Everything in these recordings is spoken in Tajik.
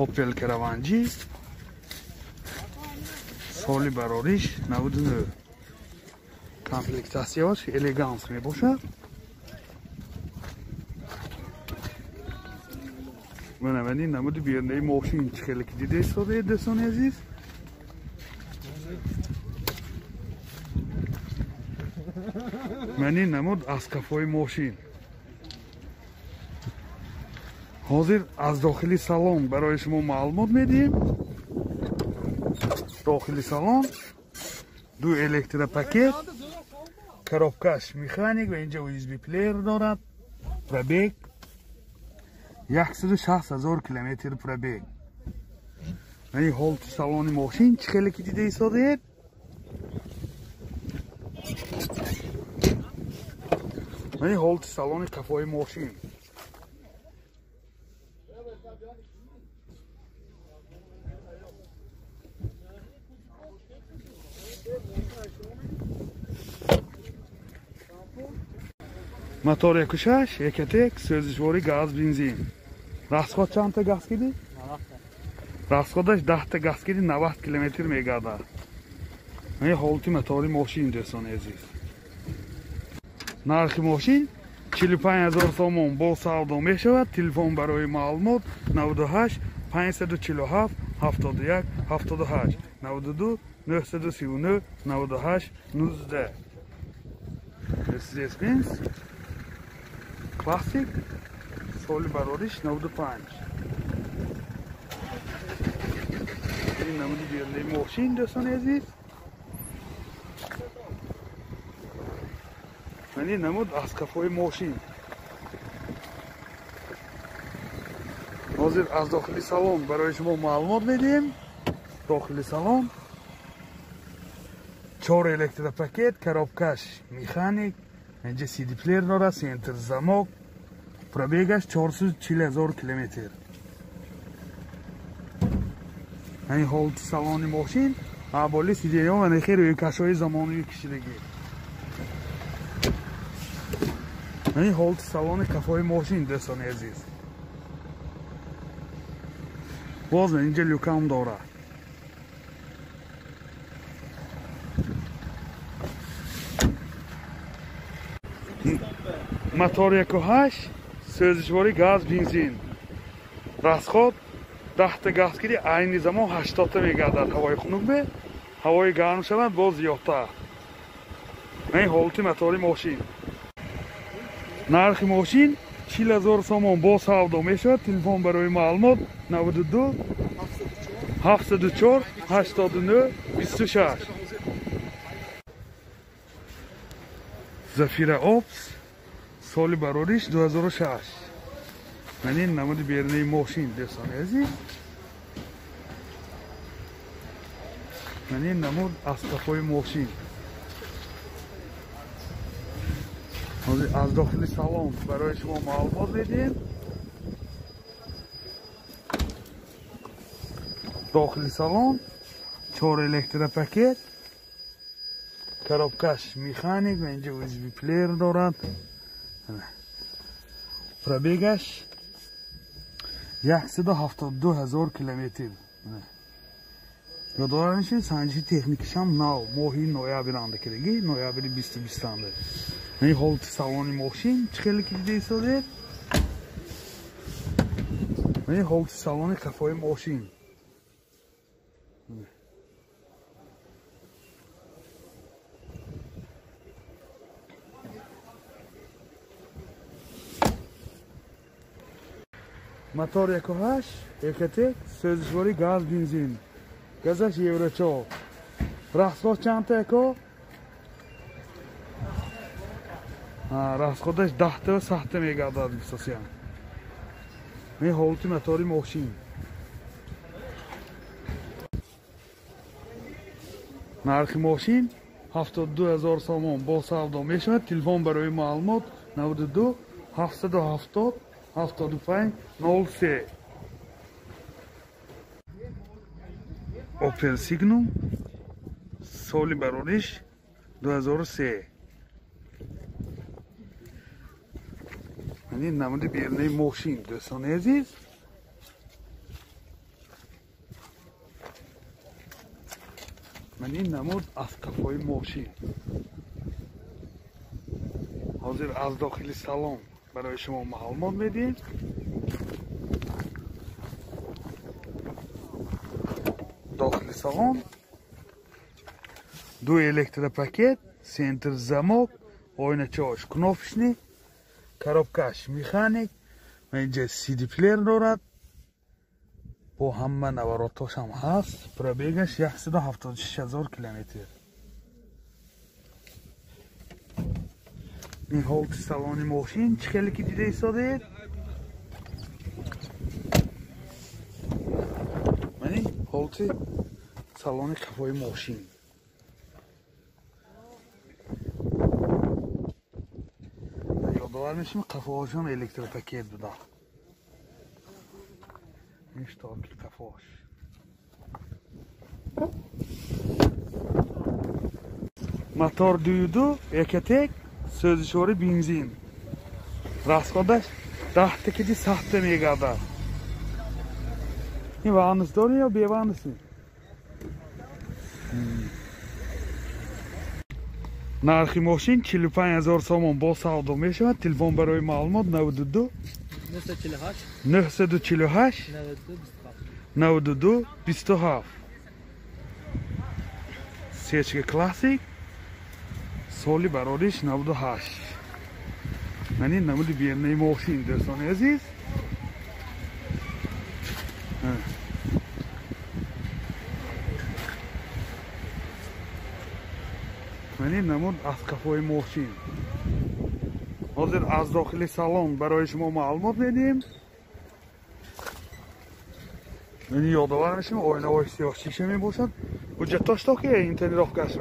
Opel Caravan G. Соли барориш 99. Комплектатсияш элеганс мебошад. Мана ин намуди берунаи мошин чӣ хеле ки дида истодаед, дӯстони азиз. Ман ин намуд аз кафои мошин. Ҳозир аз дохили салон барои шумо маълумот медиҳем. Дохили салон ду электропакет, коробкаш механик ва инҷа USB плеер дорад. Пробег 160 000 километр пробег. Мани ҳолати салони мошин чӣ хеле ки дида истодаед. Мани ҳолати салони кафои мошин. Мотор 1.6, Ecotec, сӯзишворӣ газ, бензин. Расход чандта газ киди? Расходаш 10та газ киди, 90 километр мегардад. Ин ҳолати мотори мошин, дӯстони азиз. Нархи мошин 45 000 сомон бо савдо мешавад. Телефон барои маълумот 98 547 71 78 92 939 98 19. Mercedes-Benz Classic, соли барориш 95. Ин намуди берунаи мошин, дӯстони азиз. Ман ин намуд аз кафои мошин. Ҳозир аз дохили салон барои шумо маълумот медиҳем. Дохили салон 4 электропакет, коробкаш механик, инҷа CD плеер дорад, центр замок, пробегаш 440 000 километр. Ин ҳолати салони мошин, аболи сиденья ва нехи рӯйкашҳои замонавӣ кишидагӣ. Ин ҳолати салони кафои мошин, дӯстони азиз. Боз инҷа люкам дорад. Мотор 1.8, сӯзишворӣ газ, бензин. Расход 10та газ киди, айни замон 80та мегардад. Ҳавои хунук бе, ҳавои гарм шавад боз зиёдтар. Ин ҳолати мотори мошин. Нархи мошин 40 000 сомон бо савдо мешавад. Телефон барои маълумот 92 704 89 26. Зафира Опс, соли барориш 2006. Ман ин намуди берунаи мошин, дӯстони азиз. Ман ин намуд аз кафои мошин. Ҳозир аз дохили салон барои шумо маълумот медиҳем. Дохили салон 4 электропакет, коробкаш механик ва инҷа USB плеер дорад. Пробегаш 172 000 километр. Ёдовар мешавед, санҷиши техникишам нав, моҳи ноябр андакидаги, ноябри 2020 анда. Ин ҳолати салони мошин чӣ хеле ки дида истодаед. Ин ҳолати салони кафои мошин. Мотор 1.8, Ecotec, сӯзишворӣ газ, бензин. Газаш Евро 4. Расход чандта яко? Расходаш 10та ва 100та мегардад бисосиям. Ин ҳолати мотори мошин. Нархи мошин 72 000 сомон бо савдо мешавад. Телефон барои маълумот 92 770 75 03. Opel Signum, соли барориш 2003. Ин намуди берунаи мошин, дӯстони азиз. Ман ин намуд аз қафои мошин. Ҳозир аз дохили салон барои шумо маълумот медиҳем. Дохили салон ду электропакет, центр замок, оиначаҳош кнопочный, коробкаш механик, ва инҷа CD плеер дорад. Бо ҳама наворотош ҳам ҳаст. Пробегаш 176 000 километр. Ин ҳолати салони мошин чӣ хеле ки дида истодаед. Ман ин ҳолати салони қафои мошин. Ёдовар мешавем, қафоҳошон электропакет буда. Ин шторки қафош. Мотор 2.2 Ecotec, сӯзишвори бензин. Расходаш 10 киди 100 мегардад. Ин ванус дорӣ ё беванусӣ? Нархи мошин 45 000 сомон бо савдо мешавад. Телефон барои маълумот 92 948 92 27. Сечка классик, соли барориш 98. Ман ин намуди бернаи мошин, дӯстони азиз. Ман ин намуд аз қафои мошин. Ҳозир аз дохили салон барои шумо маълумот медиҳем. Ман ёдовар мешавем, оинаҳои сиёҳ шиша мебошад. Ҳуҷҷатош то ки интернировкаш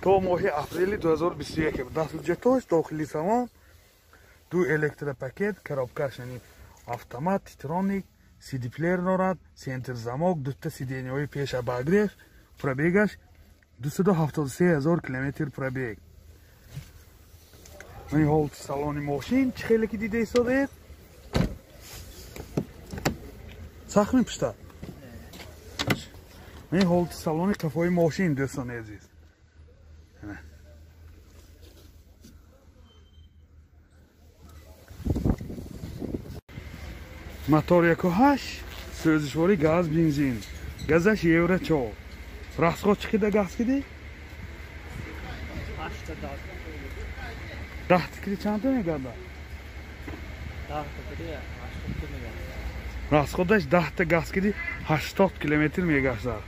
то моҳи апрели 2021 даст ҳуҷҷатош. Дохили салон ду электропакет, коробкаш яъне автомат, титроник, CD плеер дорад, центр замок, дута сиденьяҳои пеш обогрев, пробегаш 273 000 километр пробег. Ман ҳолати салони мошин чӣ хеле ки дида истодаед. Сахт мепушта. Ман ҳолати салони қафои мошин, дӯстони азиз. Мотор 1.8, сӯзишвори газ бензин. Газаш евро 4. Расход чӣ қида газ киди? 10 киди чанд мегардад? 10 киди 80 мегардад. Расходаш 10 газ киди 80 километр мегардад.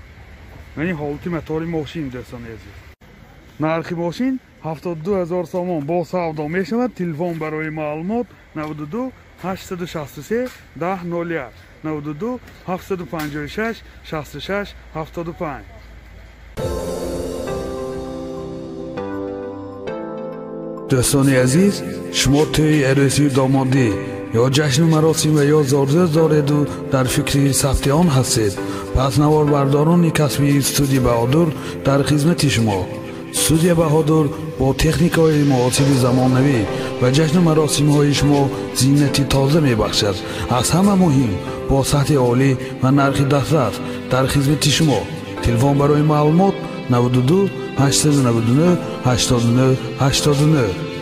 Ман ин ҳолати мотори мошин, дӯстони азиз. Нархи мошин 72 000 сомон бо савдо мешавад. Телефон барои маълумот 92 863 10 01 92 756 66 75. Дӯстони азиз, шумо тӯи арӯсию домодӣ ё ҷашну маросим ва ё зорзӯз дореду дар фикри сабти он ҳастед, пас наворбардорони касбии студия Баҳодур дар хизмати шумо. Студия Баҳодур бо техникаҳои муосири замонавӣ ва ҷашну маросимҳои шумо зинати тоза мебахшад. Аз ҳама муҳим, бо сатҳи олӣ ва нархи дастрас дар хизмати шумо. Телефон барои маълумот 92 899 89 89.